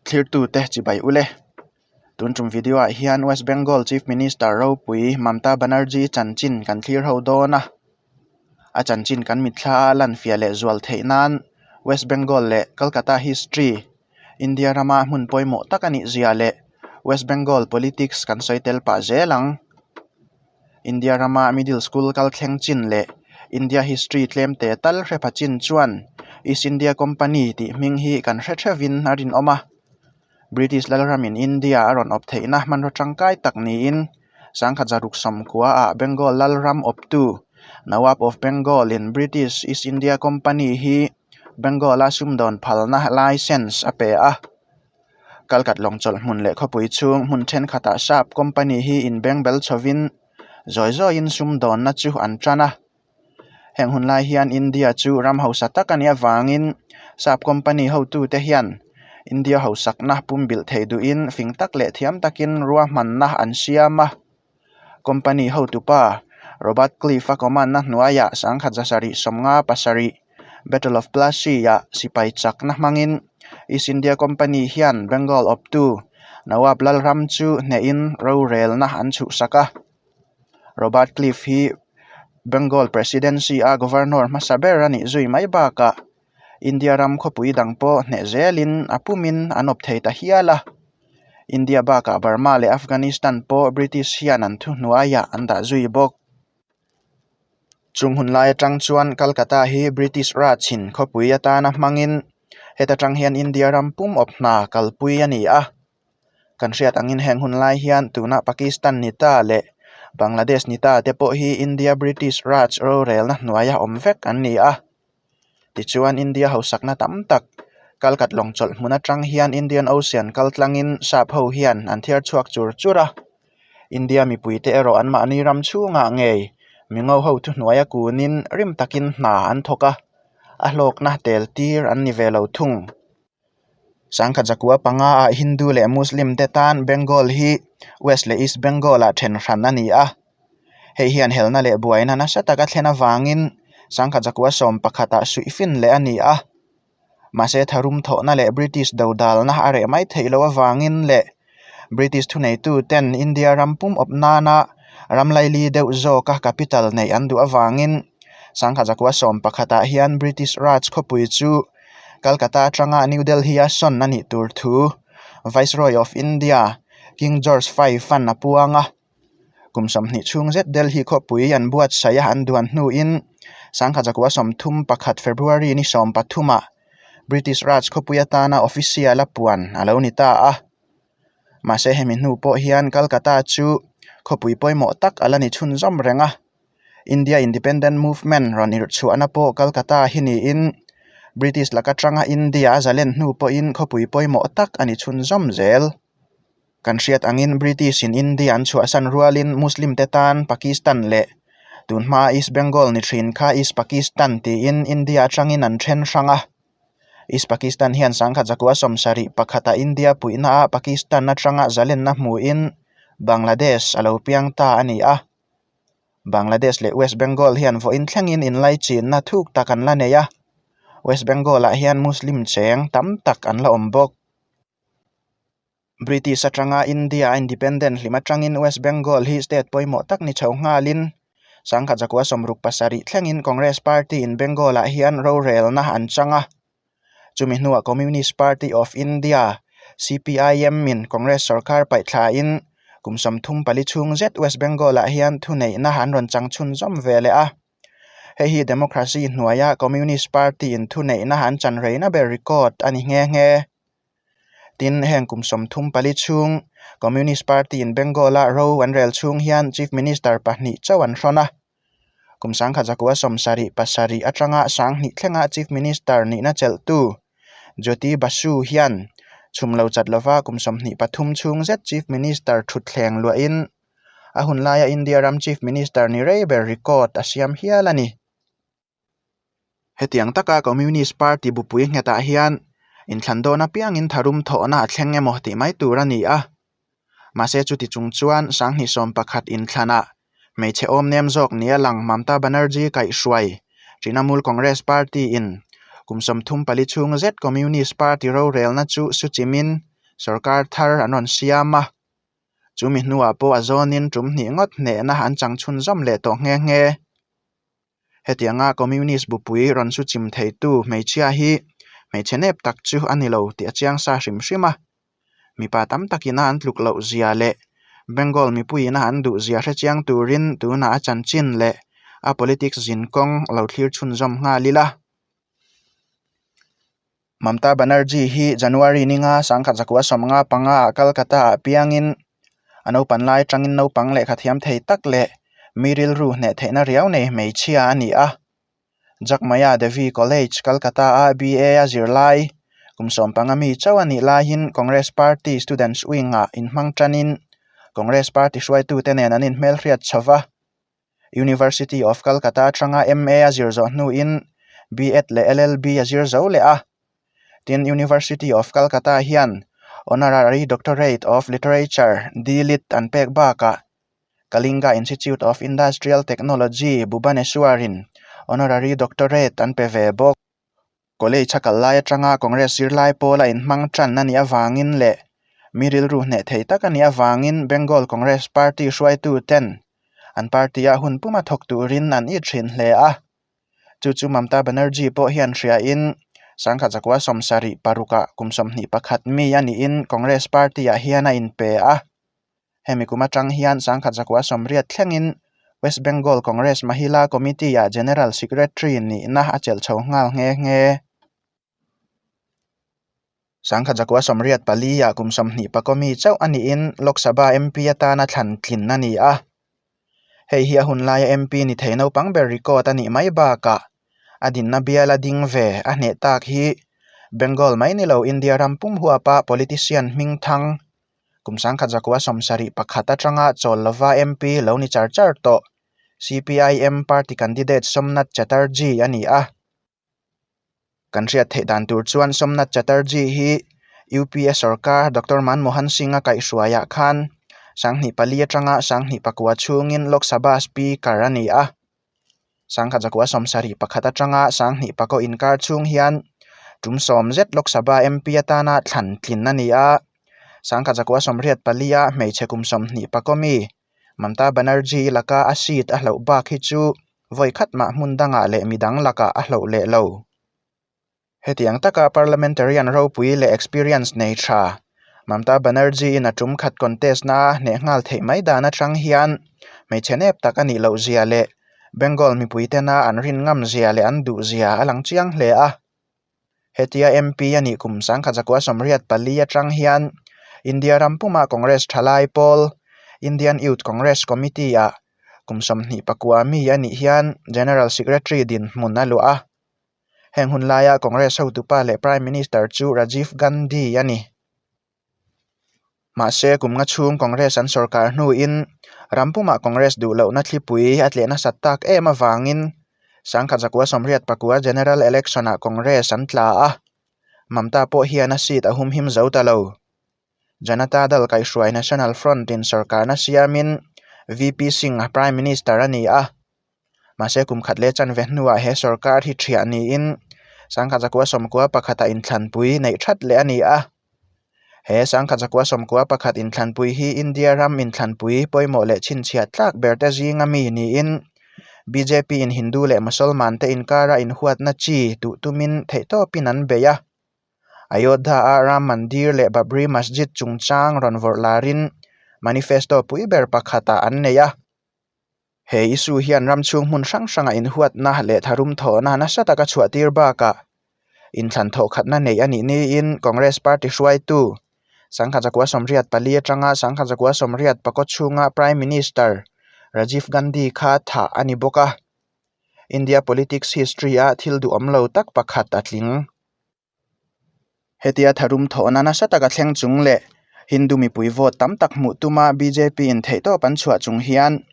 Thlirtute chibai ule. Tun tum video ah hian West Bengal Chief Minister ropui Mamta Banerjee chanchin kan thlir ho dawn a. A chanchin kan mitthla a lan fiah leh zual theih nan West Bengal leh Kolkata history India rama hmun pawimawh tak a nih zia leh West Bengal politics kan sawi tel pah zel ang. India rama middle school kal thleng chin leh India history tlem te tal hre pha chin chuan East India Company tih hming hi kan hre theuhin a rinawm a. British lalramin India a rawn awp theihna hmanraw tangkai tak niin sangkhat zaruk sawmkua ah Bengal lalram awptu Nawab of Bengal in British East India Company hi Bengal a sumdawn phalna license a pe a. Kalkat lawng chawlh hmun leh khawpui chhung hmun thenkhatah sap company hi inbengbel chhovin zawi zawiin sumdawnna chu an tan a. Heng hun lai hian India chu ram hausa tak a nih avangin sap company hotute hian India hausakna pumbilh thei duhin fing tak leh thiam takin ruahmanna an siam a. Company hotupa Robert Clive-a command-na hnuaiah sangkhat zasarih sawmnga pasarih Battle of Plassey-ah sipai chakna hmangin East India Company hian Bengal awptu Nawab Lalram chu hnehin rorelna an chhuhsak a. Robert Clive hi Bengal Presidency-a Governor hmasa ber a nih zui mai bakah India ram khawpui dang pawh hneh zelin a pumin an awp thei ta hial a. India bakah Burma leh Afghanistan pawh British hian an thuhnuaiah an dah zui bawk. Chung hun lai atang chuan Calcutta hi British Raj-in khawpui atana hmangin heta tang hian India ram pum awp hna kalpui a ni a. Kan hriat angin heng hun lai hian tuna Pakistan ni ta leh Bangladesh ni ta te pawh hi India British Raj rorelna hnuaia awm vek an ni a. Tichuan India hausakna tam tak Kalkat lawng chawlh hmun atang hian Indian Ocean kal tlangin sap ho hian an thiar chhuak chur chur a. India mipuite erawh anmahni ram chhungah ngei mingo ho thuhnuaia kunin rim takin hna an thawk a, a hlawkna tel tir an ni ve lo thung. Sangkhat zakua panga ah Hindu leh Muslim te tan Bengal hi West leh East Bengal ah then hran a ni a. Hei hian helna leh buaina nasa taka thlen avangin sangkhat zakua 11 ah suih fin leh a ni a. Mahse tharum thawhna leh British dodalna a reh mai theih loh avangin leh British thuneitu ten India ram pum awp nana ram laili deuh zawka capital neih an duh avangin sangkhat zakua 11 ah hian British Raj khawpui chu Calcutta atanga New Delhi a sawn a nih tur thu Viceroy of India King George V an a puang a. Kum 20 chhung zet Delhi khawpui an buatsaih a an duan hnuin sangkhat zakua 31 February ni 13 ah British Raj khawpui atana official a puan a lo ni ta a. Mahse hemi hnu pawh hian Calcutta chu khawpui pawimawh tak a la ni chhunzawm reng a. India Independent Movement rawn irhchhuahna pawh Calcutta hi niin British laka tanga India a zalen hnu pawhin khawpui pawimawh tak a ni chhunzawm zel. Kan hriat angin British in India an chhuahsan rualin Muslim te tan Pakistan leh tunhma East Bengal ni thin kha East Pakistan tiin India atangin an then hrang a. East Pakistan hian sangkhat zakua 71 ah India puihna ah Pakistan atanga zalenna hmuhin Bangladesh a lo piang ta a ni a. Bangladesh leh West Bengal hian vawiin thlengin inlaichinna thuk tak an la nei a, West Bengal ah hian Muslim cheng tam tak an la awm bawk. British atanga India a independent hlim atangin West Bengal hi state pawimawh tak ni chho nghalin sangkhat zakua 67 thlengin Congress Party in Bengal ah hian rorelna an chang a. Chumi hnuah Communist Party of India, CPIM, in Congress sorkar paihthlain kum 34 chhung zet West Bengal ah hian thuneihna an rawn chang chhunzawm ve leh a. Hei hi democracy hnuaia Communist Party in thuneihna an chan reina ber record a ni nghe nghe. Tin, heng kum 34 chhung Communist Party in Bengal a ro an rel chhung hian Chief Minister pahnih chauh an hrawn a. Kum sangkhat zakua 77 atanga 2000 thlenga Chief Minister nihna chelhtu Jyoti Basu hian chhum lo chat lova kum 23 chhung zet Chief Minister thutthleng luahin a hun laia India ram Chief Minister ni rei ber record a siam hial a ni. Hetiang taka Communist Party bupui nghetah hian inthlan dawn apiangin tharum thawhna a thleng emaw tih mai tur a ni a. Mahse chuti chung chuan 2011 inthlanah hmeichhe awm nem zawk nia lang Mamta Banerjee kaihhruai Trinamool Congress Party in kum 34 chhung zet Communist Party rorelna chu suchimin. Sorkar thar an rawn siam a. Chumi hnuah pawh a zawnin tum hnih ngawt hnehna an chang chhunzawm leh tawh nghe nghe. Hetianga Communist bupui rawn su chim theitu hmeichhia hi hmeichhe nep tak chu a ni lo tih a chiang sa hrim hrim a. Mipa tam takina an tluk loh zia leh Bengal mipuiina an duh zia hre chiang turin tunah a chanchin leh a politics zin kawng lo thlir chhunzawm nghal ila. Mamta Banerjee hi January ninga sangkhat zakua sawmnga panga ah Calcutta ah piangin a naupan lai atangin naupang lehkha thiam thei tak leh mi rilru hneh theihna riau nei hmeichhia a ni a. Jagmaya Devi College, Calcutta a BA a zirlai kum sawmpanga mi chauh a nih laiin Congress Party Students Wing ah inhmang tanin Congress Party hruaitute nen an inhmelhriat chho va. University of Calcutta atanga MA a zir zawh hnuin BEd leh LLB a zir zo leh a. Tin, University of Calcutta hian Honorary Doctorate of Literature, D-Lit, an pek bakah Kalinga Institute of Industrial Technology, Bhubaneswar-in Honorary Doctorate an pe ve bawk. College a kal lai atanga Congress zirlai pawl a inhmang tan a nih avangin leh mi rilru hneh thei tak a nih avangin Bengal Congress Party hruaitu ten an party-a hun puma thawk turin an it thin hle a. Chu chu Mamta Banerjee pawh hian hriain sangkhat zakua sawmsarih parukah kum 21 mi a nihin Congress Party-ah hian a inpe a. Hemi kum atang hian sangkhat zakua sawmriat thlengin West Bengal Congress Mahila Committee-ah General Secretary nihna a chelh chho nghal nghe nghe. Sangkhat zakua sawmriat pali-ah kum 20 pakaw mi chauh a niin Lok Sabha MP atana thlan tlin a ni a. Hei hi a hun laia MP ni thei naupang ber record a nih mai bakah a dinna biala ding ve a hneh tak hi Bengal mai ni lo India ram pum huapa politician hming thang Kum sangkhat zakua 71 atanga chawl lova MP lo ni char char tawh CPIM party candidate Somnath Chatterjee a ni a. Kan hriat theih dan tur chuan Somnath Chatterjee hi UPA sorkar Doctor Manmohan Singh-a kaihhruaiah khan 2004 atanga 2009 chhungin Lok Sabha Speaker a ni a. Sangkhat zakua 71 atanga 2009 inkar chhung hian tum sawm zet Lok Sabha MP atana thlan tlin a ni a. Sangkhat zakua 84-a hmeichhe kum 20 mi Mamta Banerjee laka a seat a hloh bak hi chu vawi khat mah hmun dangah leh midang lakah a hloh leh lo. Hetiang taka parliamentarian ropui leh experience nei tha Mamta Banerjee-in a tum khat contest na a hneh nghal theih mai dan atang hian hmeichhe nep tak a nih loh zia leh Bengal mipui tena an rin ngam zia leh an duh zia a lang chiang hle a. Hetia MP a nih kum sangkhat zakua 84 atang hian India ram puma Congress thalai pawl Indian Youth Congress Committee-ah kum 29 mi a nih hian General Secretary dinhmun a luah a. Heng hun laia Congress hotupa leh Prime Minister chu Rajiv Gandhi a ni. Mahse, kum nga chhung Congress an sorkar hnuin ram pumah Congress duh lohna thlipui a tleh nasat tak em avangin sangkhat zakua 84 General Election-ah Congress an tla a, Mamta pawh hian a seat a humhim zo ta lo. Janata Dal kaihhruai National Front-in sorkarna siamin VP Singh-a Prime Minister a ni a. Mahse kum khat leh chanve hnuah he sorkar hi thiah niin sangkhat zakua 91 ah inthlanpui neih that leh a ni a. He sangkhat zakua 91 inthlanpui hi India ram inthlanpui pawimawh leh chhinchhiah tlak ber te zinga mi niin bjp in Hindu leh Mosolman te inkara inhuatna chi duh tumin theihtawpin an bei a. Ayodhya-a Ram Mandir leh Babri Masjid chungchang rawn vawrh larin manifesto pui ber pakhatah an nei a. He issue hian ram chhung hmun hrang hranga inhuatna leh tharum thawhna nasa taka chhuah tir bakah inthlan thawh khatna neih a nih niin Congress party hruaitu sangkhat zakua 84 atanga sangkhat zakua 84 chhunga Prime Minister Rajiv Gandhi kha thah a ni bawk a. India politics history-a thil duhawm lo tak pakhat a tling. Hetia tharum thawhna nasa taka thleng chung leh Hindu mipui vote tam tak hmuh tuma bjp in theihtawp an chhuah chung hian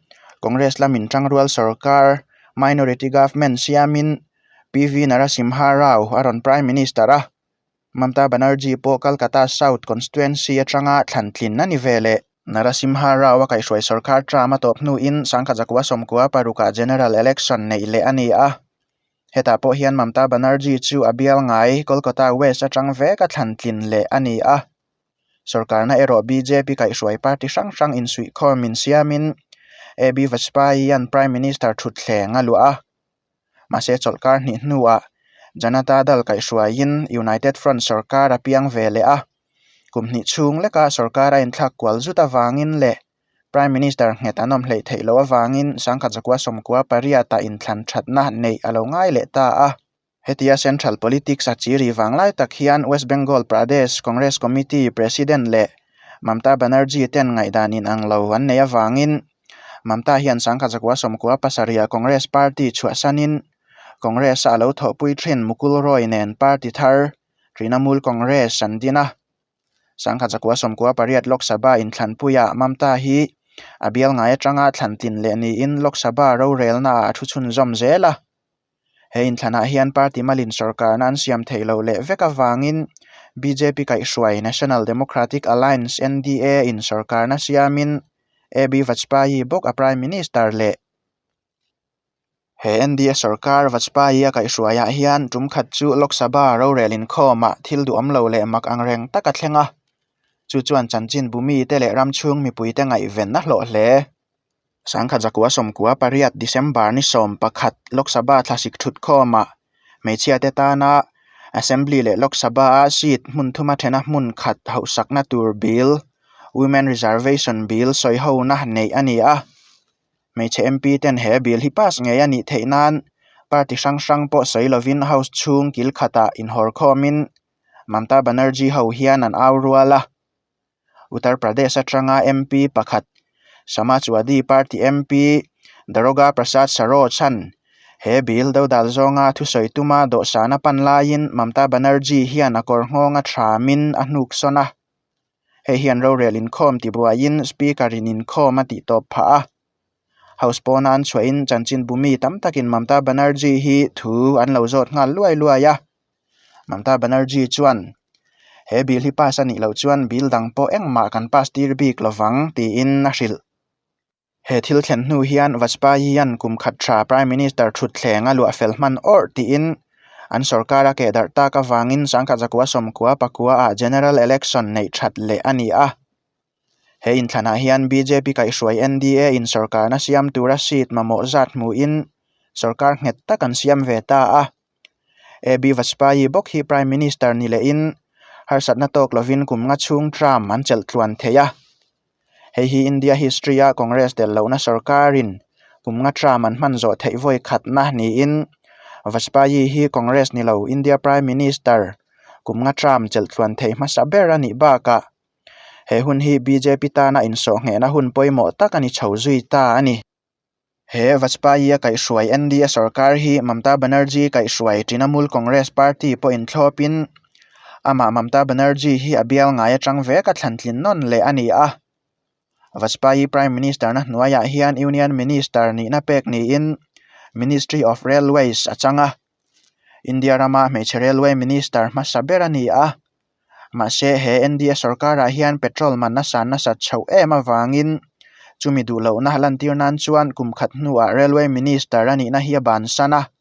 Congress lamin tangrual sorkar minority government siamin PV Narasimha Rao a rawn Prime Minister a, Mamta Banerjee pawh Calcutta South constituency atanga thlan tlin a ni ve leh. Narasimha Rao a kaihhruai sorkar term a tawp hnuin sangkhat zakua 96 ah general election neih leh a ni a. Hetah pawh hian Mamta Banerjee chu a bial ngai Kolkata West atang vek a thlan tlin leh a ni a. Sorkarna erawh bjp kaihhruai party hrang hrang insuihkhawmin siamin AB Vajpayee-a'n Prime Minister thutthleng a luah a. Mahse chawlhkar hnih hnuah Janata Dal kaihhruaiin United Front sorkar a piang ve leh a. Kum hnih chhung leka sorkar a inthlak kual zut avangin leh Prime Minister nghet an awm hleih theih loh avangin sangkhat zakua sawmkua pariatah inthlan thatna neih a lo ngai leh ta a. Hetia Central Politics a chiri vang lai tak hian West Bengal Pradesh Congress Committee President leh Mamta Banerjee ten ngaihdan inang lo an neih avangin Mamta hian sangkhat zakua sawmkua pasarihah Congress Party chhuahsanin Congress-a a lo thawhpui thin Mukul Roy nen party thar Trinamool Congress an din a. Sangkhat zakua sawmkua pariat Lok Sabha inthlanpuiah Mamta hi a bial ngai atanga thlan tlin leh niin Lok Sabha rorelnaah a thu chhunzawm zel a. He inthlanah hian party malin sorkarna an siam theih loh leh vek avangin bjp kaihhruai National Democratic Alliance, NDA, in sorkarna siamin AB Vajpayee bawk a Prime Minister leh. He NDA sorkar Vajpayee a kaihhruaiah hian tum khat chu Lok Sabha rorel inkhawmah thil duhawm lo leh mak angreng tak a thleng a, chu chuan chanchinbu mite leh ramchhung mipuite ngaihven a hlawh hle. Sangkhat zakua sawmkua pariat December ni 11 Lok Sabha thlasik thutkhawmah hmeichhiate tana Assembly leh Lok Sabha-a seat hmun thuma thena hmun khat hauhsakna tur bill, Women Reservation Bill sawihona neih a ni a. Hmeichhe MP ten he bill hi pass ngei a nih theih nan party hrang hrang pawh sawi lovin House chhung kil khatah inhawrkhawmin Mamta Banerjee ho hian an au rual a. Uttar Pradesh atanga MP pakhat Samajwadi Party MP Daroga Prasad Saroj-a'n he bill dodal zawnga thusawi tuma dawhsan a pan laiin Mamta Banerjee hian a kawr nghawnga thamin a hnuk sawn a. Hei hian rorel inkhawm tibuaiin Speaker-in inkhawm a tihtawp phah a. House pawna an chhuahin chanchinbu mi tam takin Mamta Banerjee hi thu an lo zawt nghal luai luai a. Mamta Banerjee chuan, He bill hi pass a nih loh chuan bill dang pawh engmah kan pass tir bik lovang, tiin a hrilh. He thil thlen hnu hian Vajpayee-a'n kum khat tha Prime Minister thutthleng a luah fel hman awrh tiin an sorkar a keh darh tak avangin sangkhat zakua sawmkua pakua-ah General Election neih that leh a ni a. He inthlanah hian bjp kaihhruai NDA in sorkarna siam tura seat mamawh zat hmuhin sorkar nghet tak an siam ve ta a. AB Vajpayee bawk hi Prime Minister ni lehin harsatna tawk lovin kum nga chhung term an chelh tluan thei a. Hei hi India history-a Congress tel lohna sorkarin kum nga term an hman zawh theih vawi khatna niin Vajpayee hi Congress ni lo India Prime Minister kum nga term chelh tluan thei hmasa ber a nih bakah he hun hi bjp tana insawhnghehna hun pawimawh tak a ni chho zui ta a ni. He Vajpayee-a kaihhruai NDA sorkar hi Mamta Banerjee kaihhruai Trinamool Congress party pawh inthlawpin amah Mamta Banerjee hi a bial ngai atang vek a thlantlin nawn leh a ni a. Vajpayee Prime Minister-na hnuaiah hian Union Minister nihna pek niin Ministry of Railways a chang a. India rama hmeichhe Railway Minister hmasa ber a ni a. Mahse, he NDA sorkarah hian petrol man a san nasat chhoh em avangin chumi duh lohna lantir nan chuan kum khat hnuah Railway Minister a nihna hi a bansan a.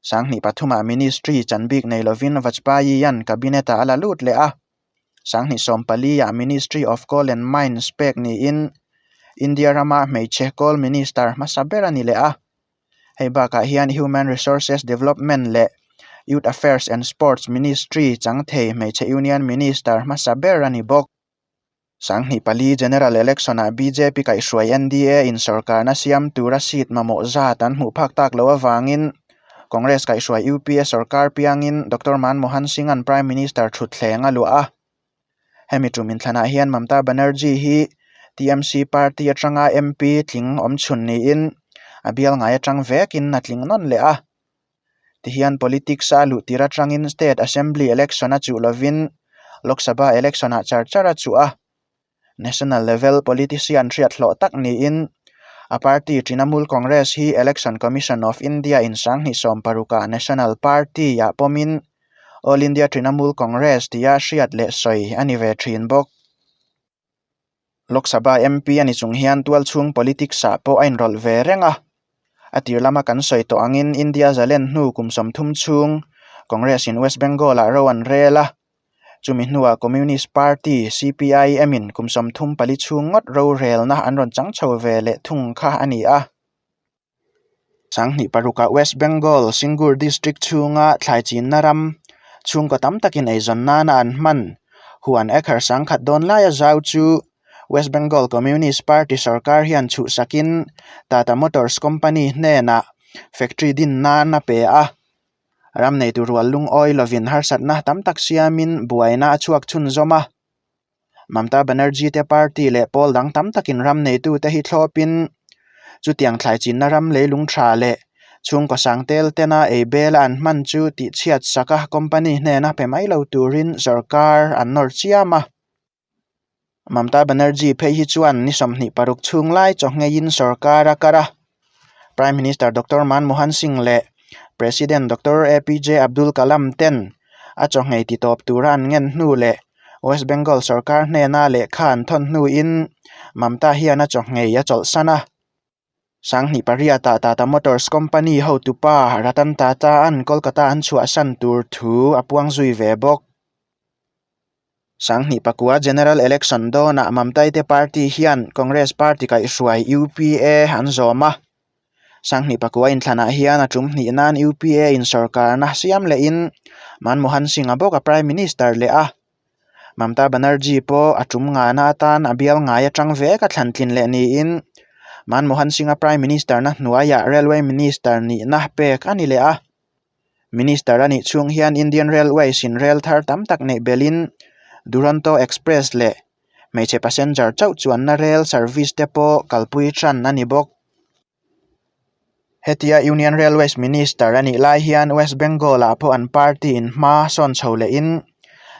Sanghnih pathumah Ministry chan bik nei lovin Vajpayee-a'n Cabinet-ah a la lut leh a. Sanghnih sawmpali-ah Ministry of Coal and Mines pek niin India rama hmeichhe Coal Minister hmasa ber a ni leh a. Hei bakah hian Human Resources Development leh Youth Affairs and Sports Ministry chang thei hmeichhe Union Minister hmasa ber a ni bawk. Sanghnih pali General Election-ah bjp kaihhruai NDA in sorkarna siam tura seat mamawh zat an hmuh phak tak loh avangin Congress kaihhruai UPA sorkar piangin Doctor Manmohan Singh-a'n Prime Minister thutthleng a luah a. Hemi tum inthlanah hian Mamta Banerjee hi TMC party atanga MP tling awmchhun niin a bial ngai atang vekin a tling nawn leh a. Tihian politics a luh tir atangin state assembly election a chuh lovin Lok Sabha election ah char char a chuh a. National level politician hriat hlawh tak niin a party Trinamool Congress hi Election Commission of India in sanghnih sawmparukah National Party ah pawmin All India Trinamool Congress tia hriat leh sawi a ni ve thin bawk. Lok Sabha MP a ni chung hian tualchhung politics ah pawh a inrawlh ve reng a. A tir lama kan sawi tawh angin India zalen hnu kum 30 chhung Congress in West Bengal ah ro an rel a. Chumi hnuah Communist Party, CPIM, in kum 34 chhung ngawt rorelna an rawn chang chho ve leh thung kha a ni a. 2006 ah West Bengal, Singur District chhunga thlai chinna ram chhungkaw tam takin eizawn nana an hman huan acre 10,000 dawn laia zau chu West Bengal Communist Party sorkar hian chhuhsakin Tata Motors Company hnenah factory din nan a pe a. Ram neitu rual lungawi lovin harsatna tam tak siamin buaina a chhuak chhunzawm a. Mamta Banerjee te party leh pawl dang tam takin ram neitute hi thlawpin chutiang thlai chinna ram leilung tha leh chhungkaw sang tel tena ei bela an hman chu tihchhiat saka company hnena pe mai lo turin sorkar an nawr chiam a. Mamta Banerjee phei hi chuan ni 26 chhung lai chawhngeiin sorkar a kar a. Prime Minister Doctor Manmohan Singh leh President Doctor APJ Abdul Kalam ten a chawhngei titawp tura an ngen hnu leh West Bengal sorkar hnena lehkha an thawn hnuin Mamta hian a chawhngei a chawlhsan a. 2008-ah Tata Motors Company hotupa Ratan Tata-a'n Kolkata an chhuahsan tur thu a puang zui ve bawk. 2009 General Election dawnah Mamtai te party hian Congress party kaihhruai UPA an zawm a. 2009 inthlanah hian a tum hnih nan UPA in sorkarna siam lehin Manmohan Singh-a bawk a Prime Minister leh a. Mamta Banerjee pawh a tum ngana atan a bial ngai atang vek a thlan tlin leh niin Manmohan Singh-a Prime Minister-na hnuaiah Railway Minister nihna pek a ni leh a. Minister a nih chhung hian Indian Railways in rel thar tam tak neih belhin Duronto Express leh hmeichhe passenger chauh chuanna rel service te pawh kalpui tan a ni bawk. Hetia Union Railways Minister a nih lai hian West Bengal ah pawh an party in hma sawn chho lehin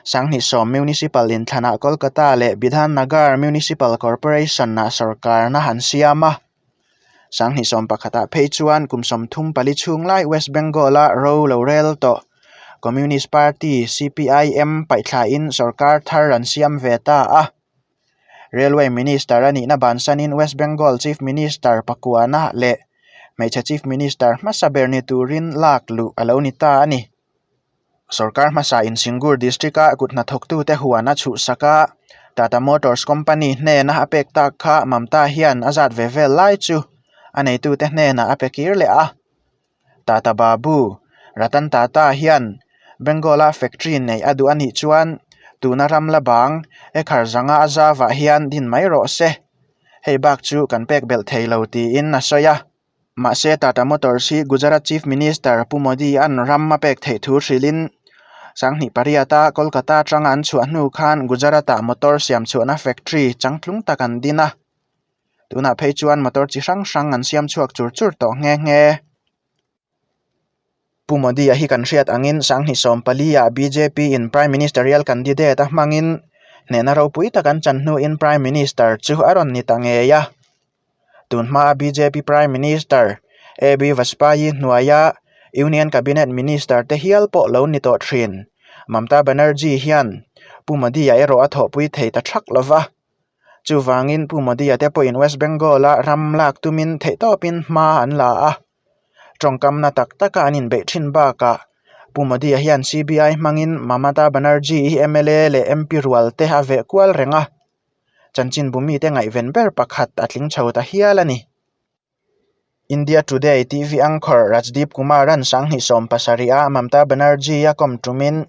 2010 Municipal inthlanah Kolkata leh Bidhannagar Municipal Corporation ah sorkarna an siam a. 2011 ah phei chuan kum 34 chhung lai West Bengal a ro lo rel tawh Communist Party, CPIM, paihthlain sorkar thar an siam ve ta a. Railway Minister a nihna bansanin West Bengal Chief Minister pakuana leh hmeichhe Chief Minister hmasa ber ni turin lak luh a lo ni ta a ni. Sorkar hmasa in Singur District-a kut hnathawktute huan a chhuhsak a, Tata Motors Company hnena a pek tak kha Mamta hian a zat ve vel lai chu a neitute hnenah a pe kir leh a. Tata Babu, Ratan Tata hian Bengal-a factory neih a duh a nih chuan tuna ram la bang ekhar zanga a zavah hian din mai rawh se. Hei bak chu kan pek belh thei lo tiin a sawi a. Mahse Tata Motors hi Gujarat Chief Minister Pu Modi-a'n ram a pek theih thu hrilhin 2008-a Kolkata atanga an chhuah hnu khan Gujarat-ah motor siam chhuahna factory changtlung tak an din a. Tunah phei chuan motor chi hrang hrang an siam chhuak chur chur tawh nghe nghe. Pu Modi-a hi kan hriat angin 2014-ah bjp in Prime Ministerial candidate a hmangin hnehna ropui tak an chan hnuin Prime Minister chu a rawn ni ta ngei a. Tun hmaa bjp Prime Minister AB Vajpayee hnuaia Union Cabinet Minister te hial pawh lo ni tawh thin Mamta Banerjee hian Pu Modi-a erawh a thawhpui thei ta thak lo va. Chuvangin Pu Modi-a te pawhin West Bengal-a ram lak tumin theihtawpin hma an la a. Tawngkamna tak taka an inbeih thin bakah Pu Modi-a hian CBI hmangin Mamata Banerjee hi mla leh MP rual te a veh kual reng a. Chanchinbu mite ngaihven ber pakhat a tling chho ta hial a ni. India Today TV anchor Rajdeep Kumar-a'n 2017-a Mamta Banerjee-a kawm tumin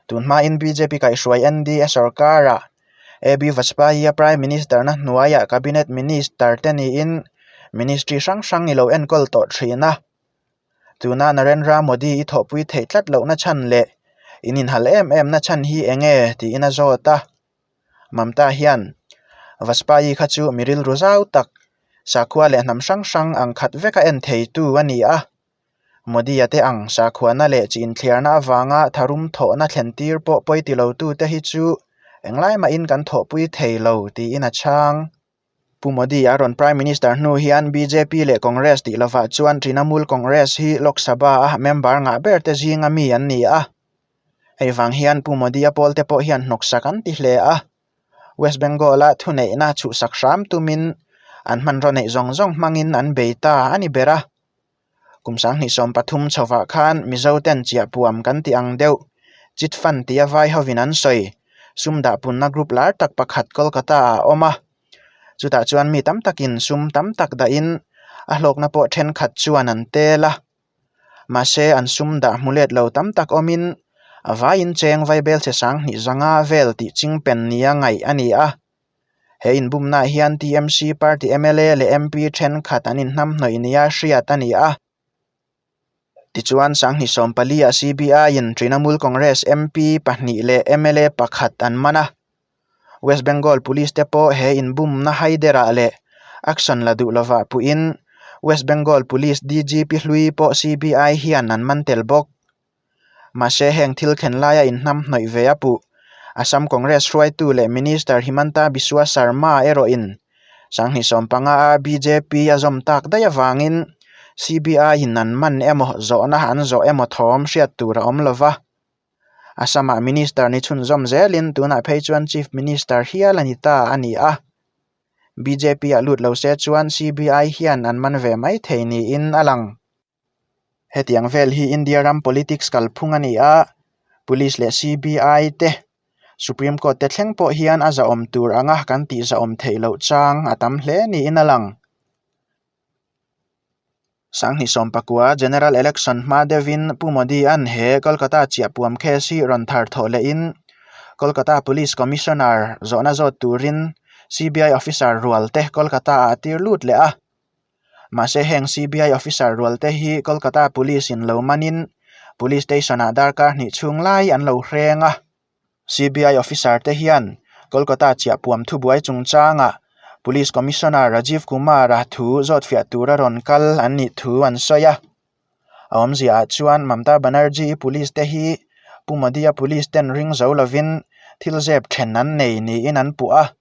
tun hmain bjp kaihhruai NDA sorkarah AB Vajpayee-a Prime Minister-na hnuaiah Cabinet Minister te niin Ministry hrang hrang i lo enkawl tawh thin a. Tuna Narendra Modi i thawhpui theih tlat lohna chhan leh in inhal em em na chhan hi eng nge tiin a zawt a. Mamta hian Vajpayee kha chu mi rilru zau tak, sakhua leh hnam hrang hrang ang khat veka en theitu a ni a. Modi-a te ang sakhuana leh chi inthliarna avanga tharum thawhna thlen tir pawh pawi ti lotute hi chu englai mahin kan thawhpui thei lo tiin a chhang. Pu Modi a rawn Prime Minister hnu hian bjp leh Congress tih lovah chuan Trinamool Congress hi Lok Sabha-a member ngah ber te zinga mi an ni a. Hei vang hian Pu Modi-a pawl te pawh hian hnawksak an ti hle a. West Bengal-a thuneihna chhuhsak hram tumin an hmanraw neih zawng zawng hmangin an bei ta a ni ber a. Kum 2013 chhovah khan Mizo ten chiahpuam kan tih ang deuh. Chit fund tia vai hovin an sawi. Sum dahpunna group lar tak pakhat Kolkata-ah a awm a. Chutah chuan mi tam takin sum tam tak dahin a hlawkna pawh thenkhat chuan an tel a. Mahse an sum dah hmu let lo tam tak awmin a vaiin cheng vaibelchhe sanghnih zanga vel tih chingpen nia ngaih a ni a. He inbumnaah hian TMC party mla leh MP thenkhat an inhnamhnawih nia hriat a ni a. Tichuan, Sanghnih sawmpali-ah CBI-in Trinamool Congress MP pahnih leh mla pakhat an man a. West Bengal Police te pawh he inbumna haiderah leh action la duh lovah puhin West Bengal Police DGP hlui pawh CBI hian an man tel bawk. Mahse, heng thil thlen laia inhnamhnawih ve a puh. Assam Congress hruaitu leh Minister Himanta Biswa Sarma erawhin Sanghnih sawmpanga a bjp a zawm tak daih avangin CBI-in an man emaw zawhna an zawh emaw thawm hriat tur a awm lova. Assam-ah Minister ni chhunzawm zelin tunah phei chuan Chief Minister hial a ni ta a ni a. BJP-ah lut lo se chuan CBI hian an man ve mai thei niin a lang. Hetiang vel hi India ram politics kalphung a ni a, Police leh CBI te, Supreme Court te thleng pawh hian a zahawm tur anga kan tih zahawm theih loh chang a tam hle niin a lang. Sanghnih sawmpakua General Election hma deuhin Pu Modi-a'n he Kolkata chiahpuam case hi rawn thar thawh lehin Kolkata Police Commissioner zawhna zawt turin CBI officer rual te Kolkata-ah a tir lut leh a. Mahse heng CBI officer rual te hi Kolkata Police in lo manin Police Station ah darkar hnih chhung lai an lo hreng a. CBI officer te hian Kolkata chiahpuam thubuai chungchangah Police Commissioner Rajiv Kumar-a thu zawtfiah tura rawn kal an nih thu an sawi a. A awmziaah chuan Mamta Banerjee Police te hi Pu Modi-a Police ten ring zo lovin thil zep then an nei niin an puh a.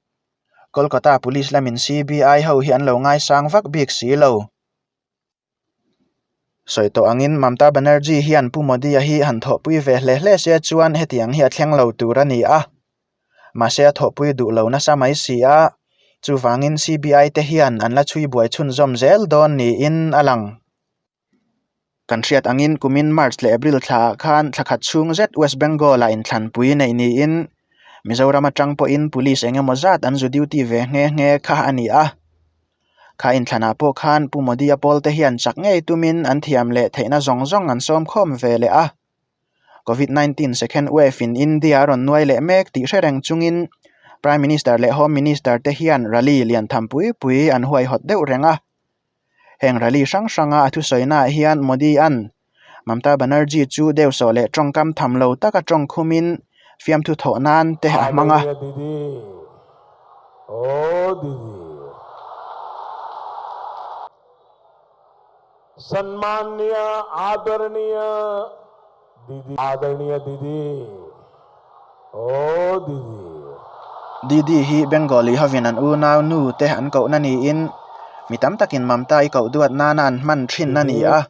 Kolkata Police lamin CBI ho hi an lo ngaisang vak bik si lo. Sawi tawh angin Mamta Banerjee hian Pu Modi-a hi han thawhpui ve hle hle se chuan hetiang hi a thleng lo tur a ni a. Mahse a thawhpui duh lo nasa mai si a, chuvangin CBI te hian an la chhui buai chhunzawm zel dawn niin a lang. Kan hriat angin kumin March leh April thlaah khan thla khat chhung zet West Bengal-ah inthlanpui neih niin Mizoram atang pawhin police eng emaw zat an zu duty ve nghe nghe kha a ni a. Kha inthlanah pawh khan Pu Modi-a pawlte hian chak ngei tumin an thiam leh theihna zawng zawng an sawm khawm ve leh a. Covid 19 second wave in India a rawn nuai leh mek tih hre reng chungin Prime Minister leh Home Minister te hian rally lian tham pui pui an huaihawt deuh reng a. Heng rally hrang hranga a thusawinaah hian Modi-a'n Mamta Banerjee chu deusawh leh tawngkam tham lo taka tawng khumin fiamthu thawh nan te a hmang a. Didi hi Bengali hovin an unau nu te an kohna niin mi tam takin Mamta i koh duat nana an hman thin a ni a.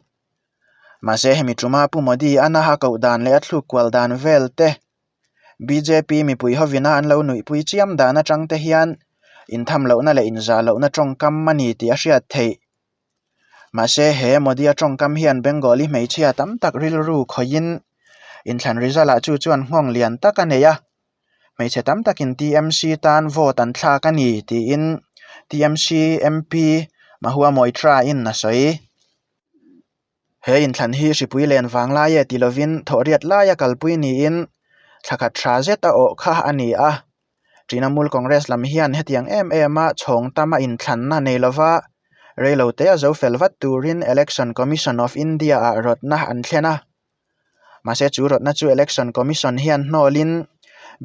Mahse hemi tuma Pu Modi a naha koh dan leh a thluk kual dan vel te, bjp mipui hovina an lo nuihpui chiam dan atang te hian intham lohna leh inzah lohna tawngkam a ni tih a hriat theih. Mahse he Modi-a tawngkam hian Bengali hmeichhia tam tak rilru khawihin inthlan result-ah chu chuan nghawng lian tak a nei a, hmeichhe tam takin TMC tan vote an thlak a ni tiin TMC MP Mahua Moitra-in a sawi. He inthlan hi hripui len vang lai e ti lovin thawhriat laia kalpui niin thla khat tha zet a awh kha a ni a. Trinamool Congress lam hian hetiang em em a chhawng tama inthlanna nei lova reilote a zo fel vat turin Election Commission of India ah rawtna an thlen a. Mahse chu rawtna chu Election Commission hian hnawlin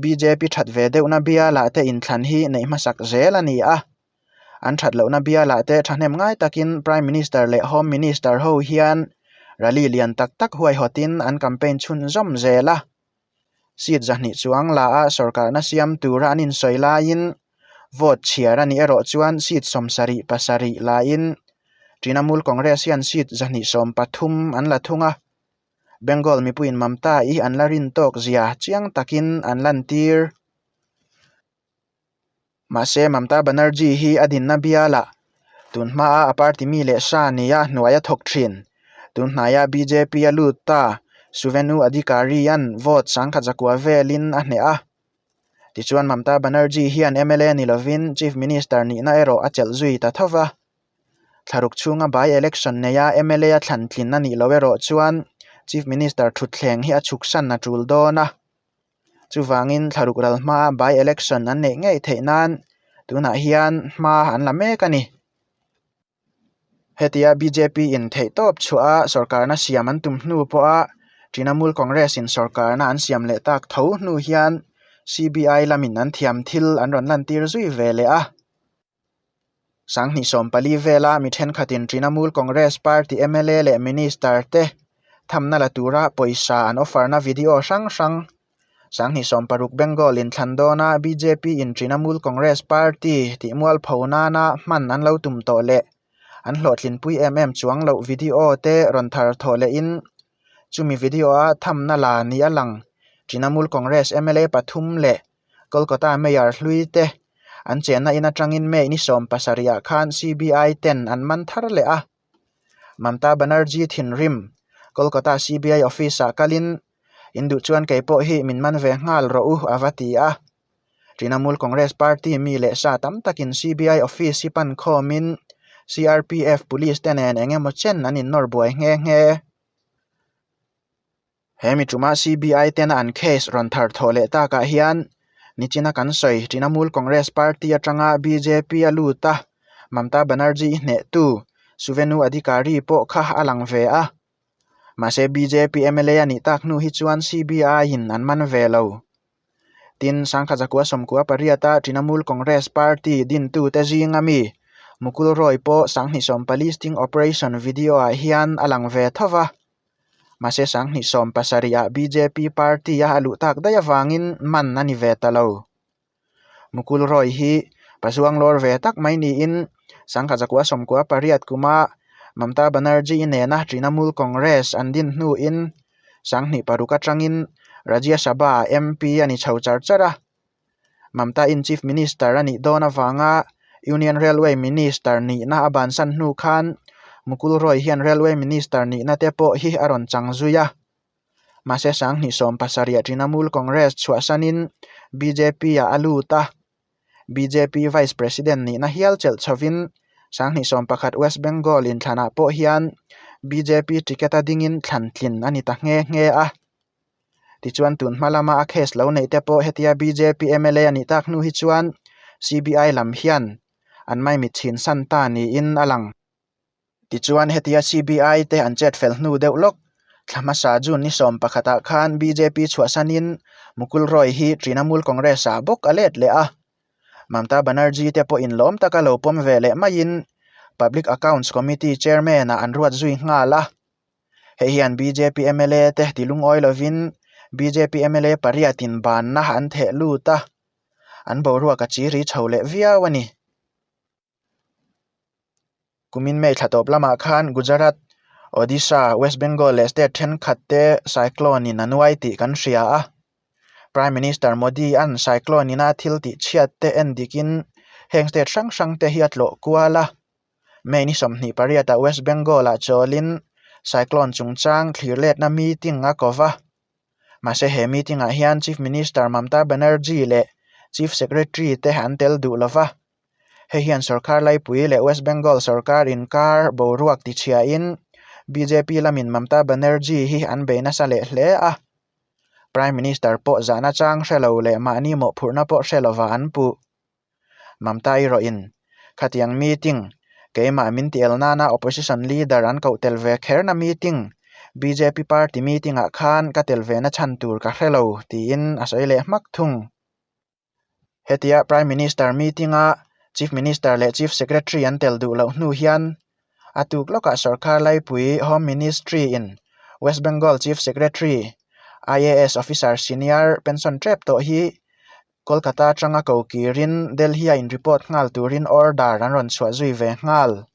bjp that ve deuhna bialah te inthlan hi neih hmasak zel a ni a. An that lohna bialah te thahnem ngai takin Prime Minister leh Home Minister ho hian rally lian tak tak huaihawtin an campaign chhunzawm zel a. Seat zahnih chuang la a sorkarna siam tura an insawi laiin vote chhiar a nih erawh chuan seat sawmsarih pasarih lain Trinamool Congress hian seat zahnih sawmpathum an la thung a. Bengal mipuiin Mamta-i an la rin tawk zia chiang takin an lantir. Mahse, Mamta Banerjee hi a dinna bialah tun hmaa a party mi leh sa nia hnuai a thawk thin. Tun hnaia bjp a lut ta. Suvenu Adhikari-a'n vote 10,100 velin a hneh a. Tichuan Mamta Banerjee hian mla ni lovin Chief Minister nihna erawh a chelh zui ta tho va. Thlaruk chhunga by election neia mla a thlan tlin a nih loh erawh chuan Chief Minister thutthleng hi a chhuksan a tul dawn a. Chuvangin thlaruk ral hmaa by election an neih ngei theih nan tunah hian hma an la mek a ni. Hetia bjp in theihtawp chhuah a sorkarna siam an tum hnu pawha Trinamool Congress in sorkarna an siam leh tak tho hnu hian CBI lamin an thiam thil an rawn lantir zui ve leh a. 2014 vela mi thenkhatin Trinamool Congress party mla leh minister te thamna la tura pawisa an offer na video hrang hrang 2016 Bengal inthlan dawna bjp in Trinamool Congress party tih mualpho nana hman an lo tum tawh leh an hlawhtlinpui em em chuang loh video te rawn thar thawh lehin chumi video a thamna la ni a lang Trinamool Congress mla pathum leh Kolkata Mayor hlui te an chenna in atangin May ni 17 ah khan CBI ten an man thar leh a. Mamta Banerjee thinrim Kolkata CBI office ah kalin In duh chuan kei pawh hi min man ve nghal rawh u a va ti a. Trinamool Congress party mi leh sa tam takin CBI office hi pan khawmin CRPF police te nen eng emaw chen an innawr buai nghe nghe. He mi ṭuma CBI tena an case rawn thar thawh leh takah hian nichina kan sawi Trinamool Congress party aṭanga bjp a lut a, Mamta Banerjee hnehtu Suvenu Adhikari pawh kha a lang ve a. Mahse bjp mla a nih tak hnu hi chuan CBI in an man ve lo. Tin, Sangkhajakua sawmkua pariata Trinamool Congress party dintute zinga mi Mukul Roy pawh 2014 sting operation video ah hian a lang ve tho va. Mahse 2017 ah bjp party a a luh tak daih avangin man a ni ve ta lo. Mukul Roy hi pazuang lawr ve tak mai niin Sangkhajakua sawmkua pariat kuma Mamta Banerjee nena Trinamool Congress an din hnuin 2006 atangin Rajya Sabha MP a ni chho char char a. Mamta in Chief Minister a nih dawn avanga Union Railway Minister nihna a bansan hnu khan Mukul Roy hian Railway Minister nihna te pawh hi a rawn chang zui a. Mahse 2017 Trinamool Congress chhuahsanin BJP-ah a lut a, BJP Vice President nihna hial chelh chhovin 2011 West Bengal inthlanah pawh hian BJP ticket a dingin thlan tlin a ni ta nghe nghe a. Tichuan tun hma lama a case lo neih te pawh hetia BJP mla a nih tak hnu hi chuan CBI lam hian an maimit chhin san ta niin a lang. Tichuan hetia CBI te an chet fel hnu deuh lawk, thla hmasa June ni 11 ah khan BJP chhuahsanin Mukul Roy hi Trinamool Congress ah bawk a let leh a. Mamta Banerjee te pawhin lawm taka lo pawm ve leh maiin Public Accounts Committee Chairman ah an ruat zui nghal a. Hei hian bjp mla te ti lungawi lovin bjp mla pariatin banna an theh lut a, an boruak a chi ri chho leh viau a ni. Kumin May thla tawp lamah khan Gujarat, Odisha, West Bengal leh state thenkhat te cyclone in a nuai tih kan hria a. Prime Minister Modi an cyclone ina thil tih chhiat te en dikin heng state hrang hrang te hi a tlawh kual a. May ni 28 ah West Bengal ah chawlin cyclone chungchang thlir letna meeting a ko va. Mahse he meeting ah hian Chief Minister Mamta Banerjee leh Chief Secretary te an tel duh lova. Hei hian sorkar laipui leh West Bengal sorkar inkar boruak tichhiain bjp lamin Mamta Banerjee hi an bei nasa leh hle a. Prime Minister pawh zahna chang hre lo leh mahni mawhphurhna pawh hre lova an puh. Mamta erawhin khatiang meeting keimah min ti el nana opposition leader an koh tel ve kherna meeting bjp party meeting ah khan ka tel ve na chhan tur ka hre lo tiin a sawi leh hmak thung. Hetia Prime Minister meeting-a Chief Minister leh Chief Secretary an tel duh loh hnu hian a tuk lawkah sorkar laipui Home Ministry-in West Bengal Chief Secretary, IAS officer senior pension tep tawh hi Kolkata atanga ko kirin Delhi-a in report nghal turin order an rawn chhuah zui ve nghal.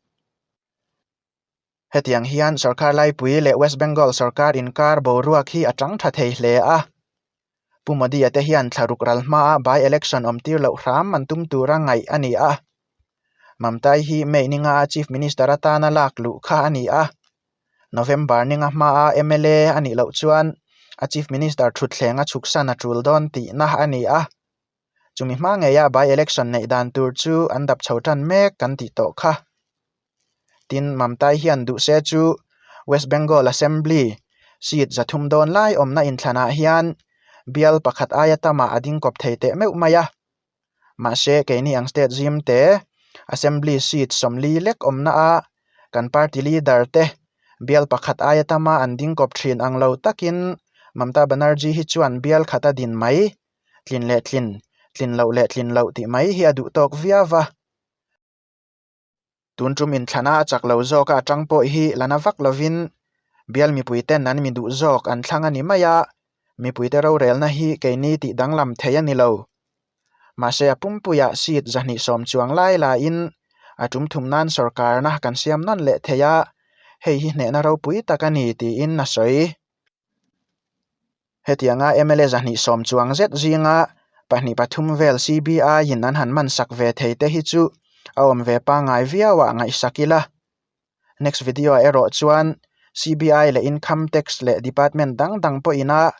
Hetiang hian sorkar laipui leh West Bengal sorkar inkar boruak hi a tang tha thei hle a. Pu Modi-a te hian thla ruk ral hmaa by election awm tir loh hram an tum tura ngaih a ni a. Mamtai hi May ninga Chief Minister atana lak luh kha a ni a. November ninga hmaa mla a nih loh chuan a Chief Minister thutthleng a chhuksan a tul dawn tihna a ni a. Chumi hma ngeia by-election neih dan tur chu an dap chho tan mek kan tih tawh kha. Tin, Mamtai hian duh se chu West Bengal Assembly seat 300 dawn lai awmna inthlanah hian bial pakhat aia tamah a ding kawp thei teh meuh mai a. Mahse, keini ang state zim te Assembly seat 40 lek awmna a kan party leader te bial pakhat aia tama an ding kawp thin ang lo takin Mamta Banerjee hi chuan bial khat a din mai, tlin leh tlin, tlin loh leh tlin loh tih mai hi a duh tawk viau va. Tun tum inthlana a chak lo zawk a atang pawh hi la na vak lovin bial mipuiten an mi duh zawk an thlang a ni mai a, mipuite rorelna hi keini tih danglam thei a ni lo. Mahse a pumpuiah seat 220 chuang lai laiin a tum thum nan sawrkarna kan siam nawn leh thei a, hei hi hnehna ropui tak a ni tiin a sawi. Hetianga mla 220 chuang zet zinga pahnih pathum vel CBI-in an han man sak ve thei te hi chu a awm ve pangngai viau ah ngaihsak ila. Next video ah erawh chuan CBI leh Income Tax leh Department dang dang pawhin a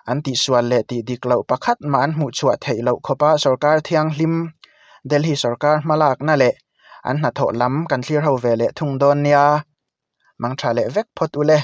an tihsual leh tih dik loh pakhat mah an hmuh chhuah theih loh khawpa sorkar thianghlim Delhi sorkar hmalakna leh an hnathawh lam kan thlir ho ve leh thung dawn nia. Mangtha leh vek phawt ule.